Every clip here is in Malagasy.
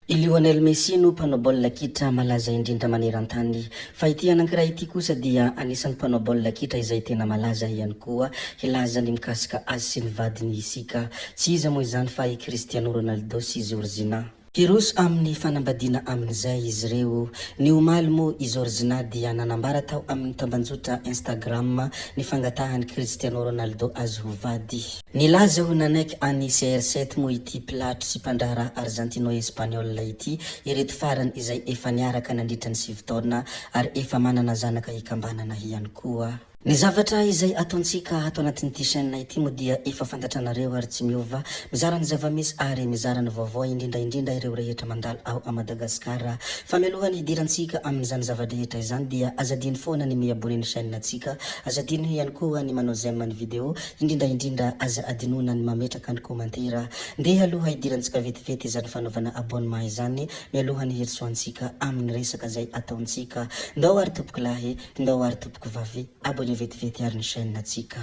I Lionel Messi no mpanao baolina kitra malaza indrindra maneran-tany. Fa ity anankiray ity kosa dia anisan'ny mpanao baolina kitra izay tena malaza ihany koa. Hilaza ny mikasika azy sy ny vadiny isika. Tsy iza moa izany fa i Cristiano Ronaldo sy Georgina. Hiroso amin'ny fanambadiana amin'izay izy ireo. Ny omaly moa i Georgina dia nanambara tao amin'ny tambanjotra Instagram ny fangatahan'i Cristiano Ronaldo azy ho vady. Nilaza ho nanaiky an'i CR7 moa ity mpilatro sy mpandraharaha Arzantino-Espaniola ity ireto farany izay efa niaraka nandritra ny sivy taona ary efa manana zanaka hikambanana ihany koa. Ny zavatra izay ataontsika ato anatin'ity chaîne ity moa dia efa fantatranareo ary tsy miova, mizara ny zava-misy ary mizara ny vaovao indrindra indrindra ireo rehetra mandalo ao a Madagascar. Fa mialohan'ny hidirantsika amin'izany zava-drehetra izany dia aza adino foana ny mi-abonner ny chaîne tsika, aza adino ihany koa ny manao j'aime ny vidéo, indrindra indrindra aza adinoina ny mametraka ny commentaire. Ndeha aloha hidirantsika vetivety izany fanaovana abonnement izany mialohan'ny hirosoantsika amin'ny resaka izay ataontsika. Ndao ary tompokolahy Ndao ary tompoko vavy abonné vetivety ary ny chaîne tsika.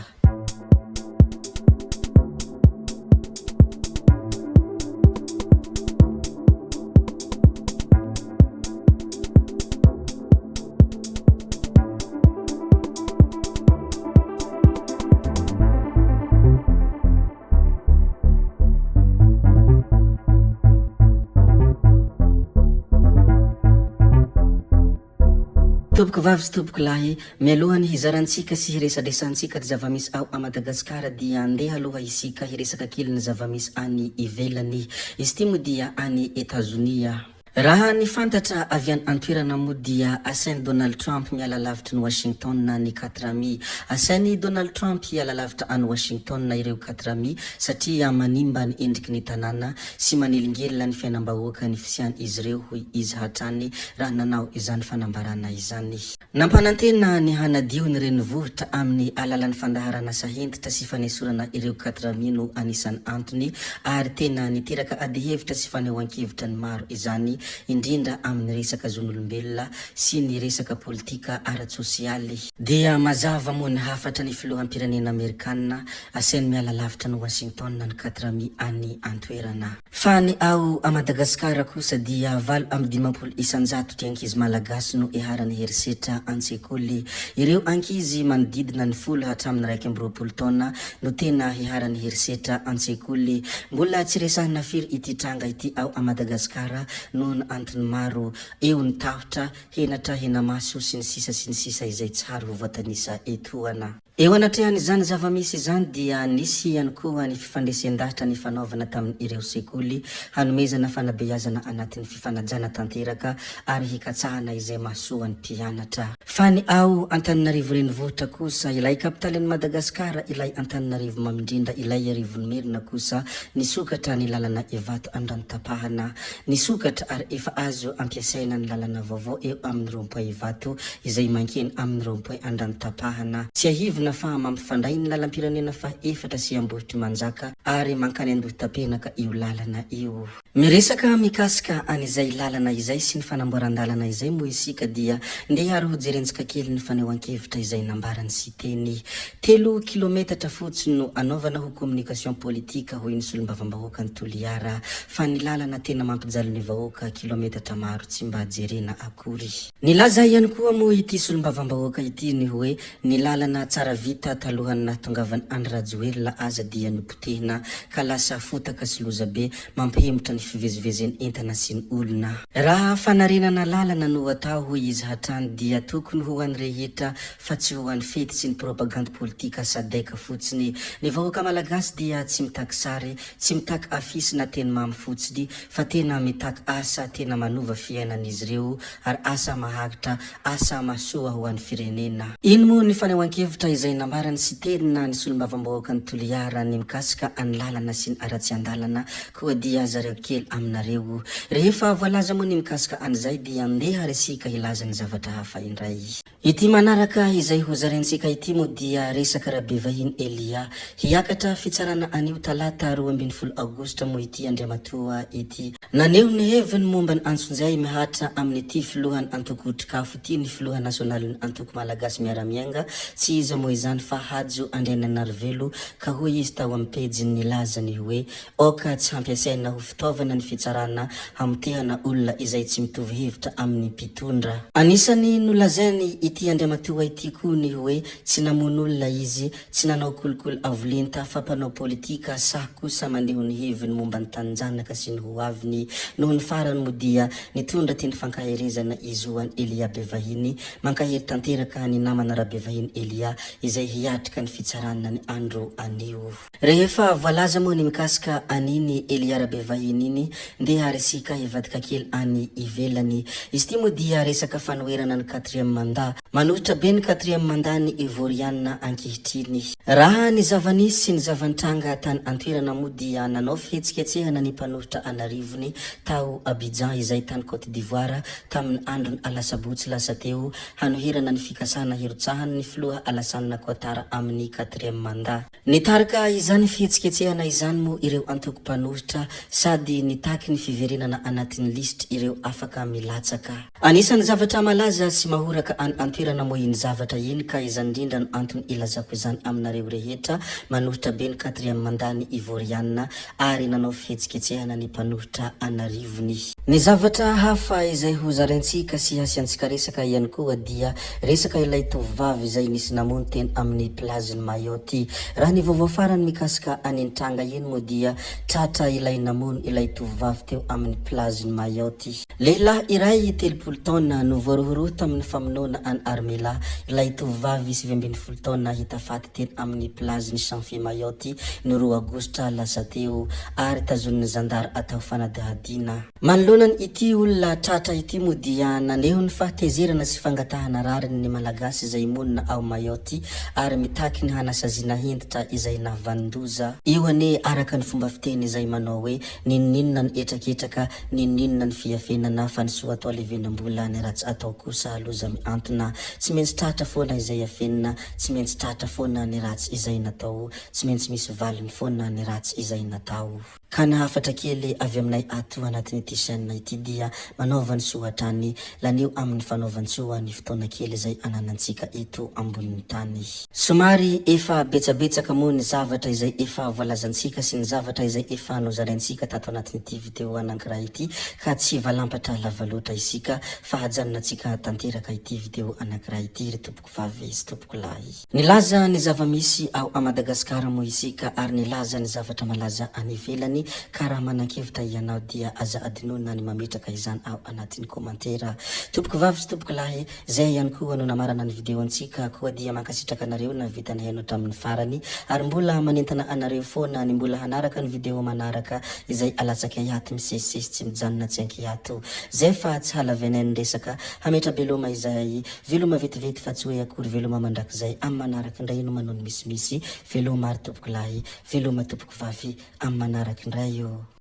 Tompoko vavy sy tompoko lahy, mialohan'ny hizarantsika sy hiresadresantsika ny zava-misy ao a Madagasikara dia andeha aloha isika hiresaka kely ny zava-misy any ivelany. Izy ity moa dia any Etazonia. Raha ny fantatra avy any an-toerana moa dia asain'i Donald Trump miala lavitry ny Washington ny Katrami. Asain'i Donald Trump hiala lavitra any Washington ireo Katrami satria manimba ny endriky ny tanàna sy manelingelina ny fiainam-bahoaka ny fisian'izy ireo, hoy izy hatrany raha nanao izany fanambarana izany. Nampanantena ny hanadio ny renivohitra amin'ny alalan'ny fandaharan'asa hentitra sy fanesorana ireo Katrami no anisan'ny antony ary tena niteraka adihevitra sy fanehoan-kevitra ny maro izany, indrindra amin'ny resaka zon'olombelona sy ny resaka politika ara-tsosialy. Dia mazava moa ny hafatra ny filoham-pirenena Amerikana Asainy miala lavitra an'i Washington ny Katrami any an-toerana. Fa ny ao a Madagasikara kosa dia 58% ty ankizy Malagasy no iharan'ny herisetra an-tsekoly. Ireo ankizy manodidina ny folo hatramin'ny 21 taona no tena iharan'ny herisetra an-tsekoly. Mbola tsy resahina firy ity tranga ity ao a Madagasikara noho ny antony maro. Eo ny tahotra, henatra, henamaso, sy ny sisa sy ny sisa izay tsy hary ho voatanisa etoana. Eo anatrehan'izany zava-misy izany dia nisy ihany koa ny fifandresen-dahatra nifanaovana tamin'ireo sekoly hanomezana fanabeazana anatin'ny fifanajana tanteraka ary hikatsahana izay mahasoa ny mpianatra. Fa ny ao Antananarivo renivohitra kosa, ilay kapitalin'i Madagasikara, ilay Antananarivo mamindrindra, ilay Arivonimerina kosa, nisokatra ny lalana Ivato Andranotapahana. Nisokatra ary efa azo ampiasaina ny lalana vaovao eo amin'ny rond-point Ivato izay mankeny amin'ny rond-point Andranotapahana. Tsiahivina fa mampifandray ny lalam-pirenena faha-efatra sy Ambohitrimanjaka ary mankany Andohitapenaka io lalana io. Miresaka mikasika an'izay lalana izay sy ny fanamboaran-dalana izay moa isika dia ndeha ary hojerentsika kely ny fanehoan-kevitra izay nambaran'i Siteny. Telo kilometatra fotsiny no anaovana ho communication politique hoy ny solombavambahoakan'i Toliara fa ny lalana tena mampijaly ny vahoaka kilometatra maro tsy mba jerena akory. Nilaza ihany koa moa ity solombavambahoaka ity ny hoe ny lalana tsara vita talohan'ny nahatongavan'i Andry Rajoelina aza dia nopotehina ka lasa fotaka sy lozabe mampihemotra ny fivezivezen'ny entana sy ny olona. Raha fanarenana lalana no atao hoy izy hatrany dia tokony ho an'ny rehetra fa tsy ho an'ny fety sy ny propagandy politika sadec fotsiny. Ny vahoaka malagasy dia tsy mitaky sary, tsy mitaky afisy na teny mamy fotsiny fa tena mitaky asa tena manova fiainan'izy ireo ary asa maharitra, asa mahasoa ho an'ny firenena. Iny moa ny fanehoan-kevitra izay nambaran'i Siteny na ny solombavambahoakan'i Toliara ny mikasika an'ny lalana sy ny haratsian-dalana koa dia zareo kely aminareo. Rehefa voalaza moa ny mikasika an'izay dia ndeha ary isika hilaza ny zavatra hafa indray. Ity manaraka izay hozaraintsika ity moa dia resaka Rabevahiny Elia. Hiakatra fitsarana anio talata 12 aogositra moa ity andriamatoa ity. Naneho ny heviny momba ny antsonjay mihatra amin'ity filohan'ny antoko Otrikafo ity ny filoha nasionalin'ny antoko Malagasy Miara-Miainga, tsy iza moa. izany fa Hajo Andrianainarivelo ka hoy izy tao amin'ny pejiny nilaza ny hoe Aoka tsy hampiasaina ho fitaovana ny fitsarana hamotehana olona izay tsy mitovy hevitra amin'ny mpitondra. Anisan'ny nolazainy ity andriamatoa ity koa ny hoe tsy namono olona izy, tsy nanao kolikoly avo lenta fa mpanao politika sahy kosa maneho ny heviny momba ny taninjanaka sy ny ho aviny. Noho ny farany moa dia nitondra teny fankaherezana izy ho an'i Elia Bevahiny. Mankahery tanteraka ny namana Rabevahiny Elia izay hiatrika ny fitsarana ny andro anio. Rehefa voalaza moa ny mikasika an'iny Elia Rabevahiny iny, ndeha ary isika hivadika kely any ivelany. Izy ity moa dia resaka fanoherana ny quatrième mandat. Manohitra be ny quatrième mandat ny Ivorianina ankehitriny. Raha ny zava-nisy sy ny zava-nitranga tany an-toerana moa dia nanao fihetsiketsehana ny mpanohitra an'arivony tao Abidjan izay tany Côte d'Ivoire tamin'ny andron'ny alasabotsy lasa teo hanoherana ny fikasana hirotsahan'ny filoha Alassane Ouattara amin'ny quatrième mandat. Nitarika izany fihetsiketsehana izany moa ireo antoko mpanohitra sady nitaky ny fiverenana anatin'ny lisitry ireo afaka milatsaka. Anisan'ny zavatra malaza sy mahoraka any an-toerana moa iny zavatra iny ka izany indrindra no antony ilazako izany aminareo rehetra, manohitra be ny quatrième mandat ny Ivoriana ary nanao fihetsiketsehana ny mpanohitra an'arivony. Ny zavatra hafa izay ho zaraintsika sy hasiantsika resaka ihany koa dia resaka ilay tovovavy izay nisy namono teny amin'ny plage-n'i Mayotte. Raha ny vaovao farany mikasika an'iny tranga iny moa dia tratra ilay namono ilay tovovavy teo amin'ny plage-n'i Mayotte. Lehilahy iray 30 taona no voarohirohy tamin'ny famonoana an'i Armela, ilay tovovavy 19 taona hita faty teny amin'ny plage-n'i Chanfi Mayotte ny roa aogositra lasa teo ary tazonin'ny zandary atao fanadihadiana. Manoloana an' ity olona tratra ity moa dia naneho ny fahatezerana sy fangatahana rariny ny Malagasy izay monina ao Mayotte ary mitaky ny hanasaziana hentitra izay nahavanon-doza. Io anie araka ny fomba fiteny izay manao hoe n'inon'inona ny hetraketraka, n'inon'inona ny fiafenana fa ny soa atao alevenam-bola, ny ratsy atao kosa loza mihantona. Tsy maintsy tratra foana izay afenina. Tsy maintsy tratra foana ny ratsy izay natao, tsy maintsy misy valiny foana ny ratsy izay natao. Ka ny hafatra kely avy aminay ato anatin'ity chaîne ity dia manaova ny soa hatrany, lanio amin'ny fanaovan-tsoa ny fotoana kely izay ananantsika eto ambonin'ny tany. Somary efa betsabetsaka moa ny zavatra izay efa voalazantsika sy ny zavatra izay efa nozaraintsika tato anatin'ity vidéo anankiray ity ka tsy hivalampatra lava loatra isika fa hajanonantsika tanteraka ity vidéo anankiray ity ry tompoko. Vavy sy tompoko lahy. Nilaza ny zava-misy ao a Madagasikara moa isika ary nilaza ny zavatra malaza any ivelany ka raha manan-kevitra ianao dia aza adinoina ny mametraka izany ao anatin'ny komantera. Tompoko vavy sy tompoko lahy, zay ihany koa no namarana ny video antsika koa dia mankasitraka anareo nahavita nihaino hatramin'ny farany ary mbola manentana anareo foana ny mbola hanaraka ny video manaraka izay alatsakay ato misesisesy tsy mijanona tsy ankiato. Zay fa tsy halavenay ny resaka hametra-beloma izahay Veloma vetivety fa tsy hoe akory veloma mandrakizay amin'ny manaraka indray no manao ny misimisy, veloma ary tompoko lahy, veloma tompoko vavy amin'ny manaraka indray ô.